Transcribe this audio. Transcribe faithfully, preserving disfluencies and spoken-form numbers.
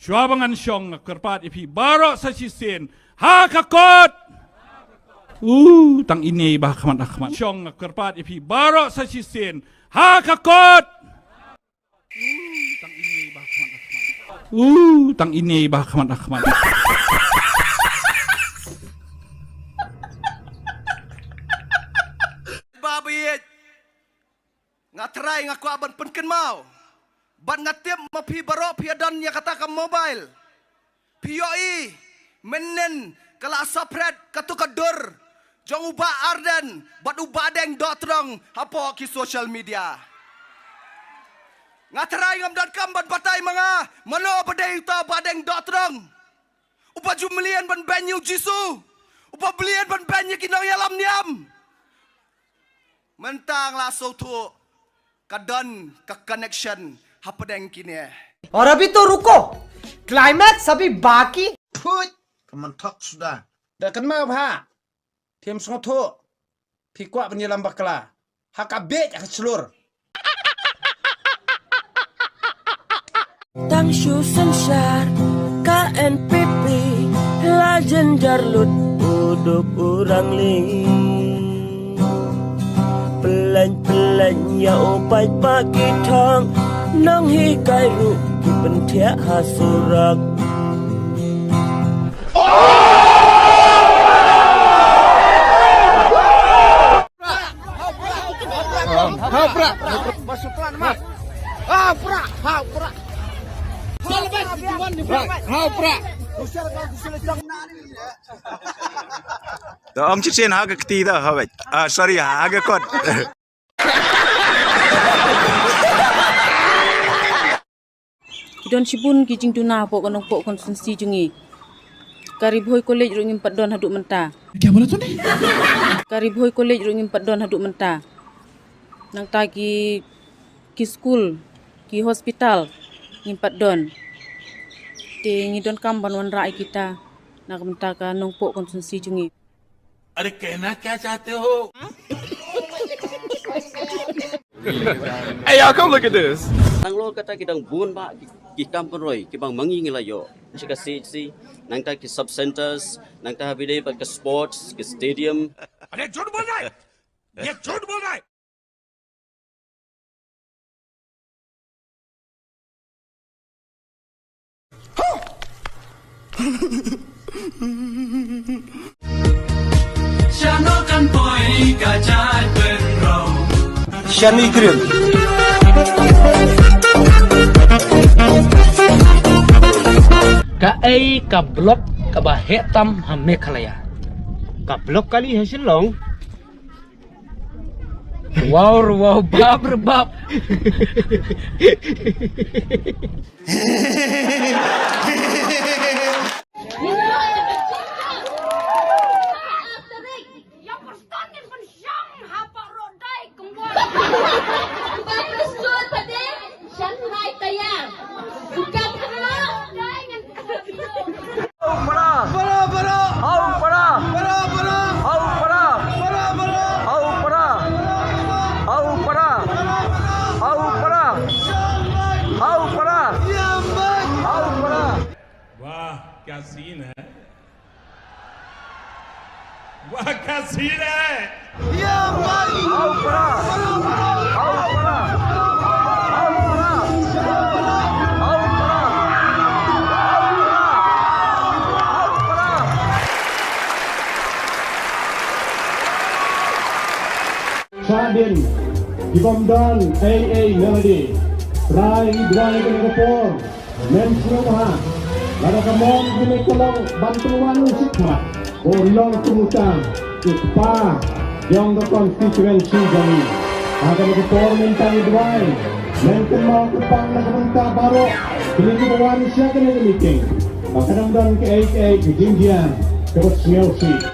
Shuwa ba ngan shong nga kyrpad ïa phi baroh sa shisien ha ka kot. U tang ine ba khmat ha khmat. Shong nga kyrpad ïa phi baroh sa shisien ha ka kot. U tang ine ba khmat ha khmat. U tang ine ba khmat ha khmat. Ba bieit. Nga trai nga kwah ban pynkynmaw. Bad nga tip ma phi baroh phi don ïa kata ka mobile. Phi ïohi mynnin ka la saphret katu ka dur jong u Bah Ardent bad u Bah Deng Dohtdong hapoh ki social media. Nga trai ngam donkam ban batai ma nga mano ba dei uta Bah Deng Dohtdong. Uba ju mlien ban beiñ ïa u Jisu. Uba mlien ban beiñ ïa ki nongïalam niam. Mynta nga la sngewthuh ka don ka connection hapdeng kine. और अभी तो रुको, क्लाइमैक्स अभी बाकी। Phuit, ka man thok suda. Da kynmaw bha. Phim sngewthuh. Phi kwah ban ïalam bakla ha ka bieit ha ka shlur. Tang shu synshar ka N P P la jynjar lut u duk u rangli. Pyllein pyllein ïa u paidbah ki thong nonghikai ruh ki pynthiah ha surok. To ong shisien ha ka kti to, ha wei. Ah, sorry, ha ka kot. Ki don shibun ki jingduna hapoh ka Nongpoh constituency jong ngi. Ka Ri Bhoi College ruh ngim pat don haduh mynta. Kya bola tune? Ka Ri Bhoi College ruh ngim pat don haduh mynta. Nangta ki, ki skul, ki hospital ngim pat don. Te ngi donkam ban wanrah ïa kita na ka bynta ka Nongpoh constituency jong ngi. अरे कहना क्या चाहते हो? Hey, y'all, come look at this. Nang lo kata ki dang bun ba ki, ki kam pynroi ki bang mangi ngi la ïoh. Shi ka C H C, nangta ki sub centers, nangta ha bide ba ka sports, ki stadium. अरे झूठ बोल रहा है, ये झूठ बोल रहा है। Shano kan poi ka jait pynroi. Shani Green. Kaei ka block kaba heh tam ha Meghalaya? Ka block kali ha Shillong. Wow, wow, bab, bab. Shanghai tayar. Suka Hau para. Para para. Hau para. Para para. Hau para. Para para. Hau para. Hau para. Hau para. Hau para. Hau para. Hau para. वाह, क्या सीन है। वाह, क्या सीन है। Shadien, ki bym don ei ei ne lade. Trai ngi duwai kane ka por. Mynsngew bha, lada ka mon kane ka long ban pynwan u shikhmat, ba u long kum uta u kpa jong ka constituency jong ngi. Ha kane ka por mynta ngi duwai, men kynmaw kyrpang na ka bynta baroh kine kiba wan sha kane ka meeting, ba kan ym don kaei kaei ka jingjia kaba sngewsih.